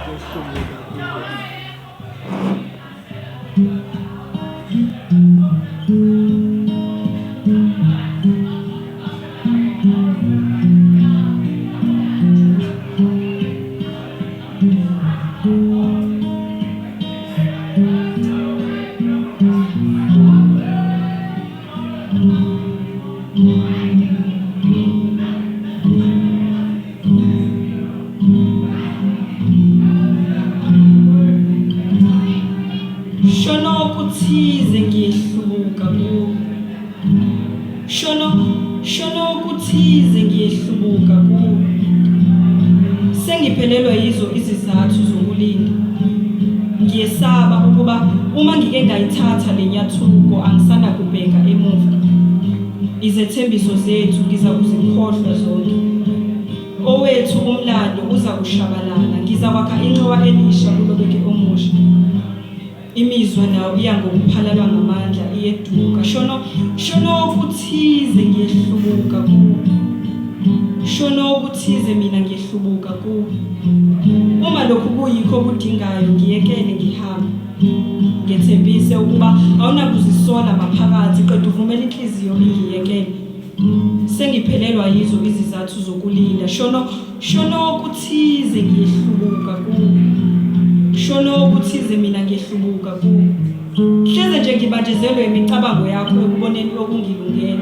Ngiyahlubuka kuwe. Shono okuthize ngiyehlubuka kuwe. Shono shono okuthize ngiyehlubuka kuwe. Sengiphelelwa yizo izizathu zokulinda. Ngiyesaba ukuba uma ngike ngayithatha le nyathuko angisanakubheka emuva. Izethembiso zethu ngizakuzikhohlwa zonke. Owethu umlando uzakushabalala, ngizakwakha inxiwa elisha kulobeke omusha. Imizwa nayo iya ngokuphalalwa ngamandla iyeduka. Shono, shono okuthize ngiyehlubuka kuwe. Shono okuthize mina ngiyehlubuka kuwe. Uma lokhu kuyikho okudingayo ngiyekele ngihambe. Ngethembise ukuba awunakuzisola maphakathi qeda uvumela inhliziyo ingiyekele. Sengiphelelwa yizo izizathu zokulinda. Shono, shono okuthize ngiyehlubuka kuwe. Shono okuthize mina ngiyehlubuka kuwe. Hleze nje ngibanjezelwe imicabango yakho ekuboneni okungilungele.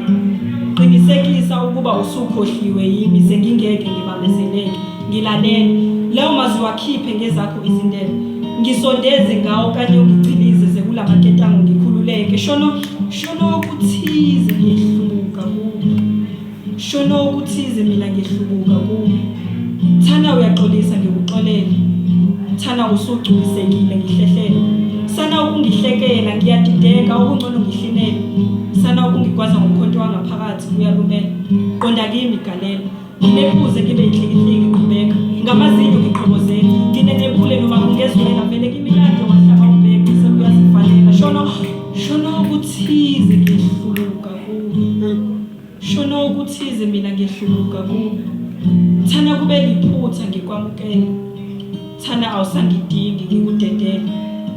Qinisekisa ukuba usukhohliwe yimi sengingeke ngibambezeleke. Ngilalele. Lawo mazwi wakhiphe ngezakho izindebe. Ngisondeze ngawo kanye ungichilize ze kulamaketango ngikhululeke. Shono, shono okuthize ngiyehlubuka kuwe. Shono okuthize mina ngiyehlubuka kuwe. Thana uyaxolisa ngikuxolele. Thana usugculisekile ngihlehlele. Sana ukungihlekela ngiyadideka okungcono ngihlinele. Sana ukungigwaza ngomkhonto wangaphakathi kuyalumela. Qonda kimi galela. Nginephuze ngibe yinhlikinhliki qhubeka ngamazinyo ngiqhobozele nginenebule noma kungezwela vele kimi kade wahlaba ubheke sekuyazifanela shono shono okuthize ngiyehluluka kuwe shono okuthize mina ngiyehluluka kuwe thana kube liphutha ngikwamukele Thana awusangidingi ngikudedele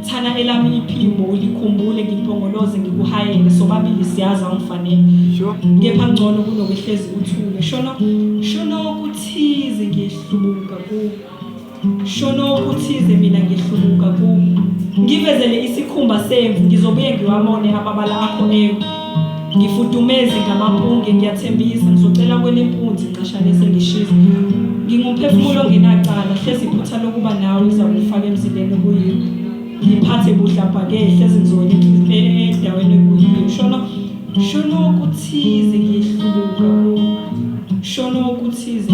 Thana elami iphimbo ulikhumbule ngimpongoloze ngikuhayele sobabili siyazi awungifanele Kepha ngcono kunokuhlezi uthule Shono shono okuthize ngiyehlubuka kuwe Shono okuthize mina ngiyehlubuka kuwe Ngivezele isikhumba semvu ngizobuye ngiwabone amabala akho ewe Ngifudumeze ngamampunge ngiyathembisa ngizocela kwelempunzi nxashane sengishisa Ngingumphefumulo ongenacala hlezi iphutha lokuba nawe lizakufaka emzileni okuyiwo Ngiphathe budlabha-ke hlezi ngizowela endaweni ekuyiyo Shono shono okuthize ngiyehlubuka kuwe Shono okuthize.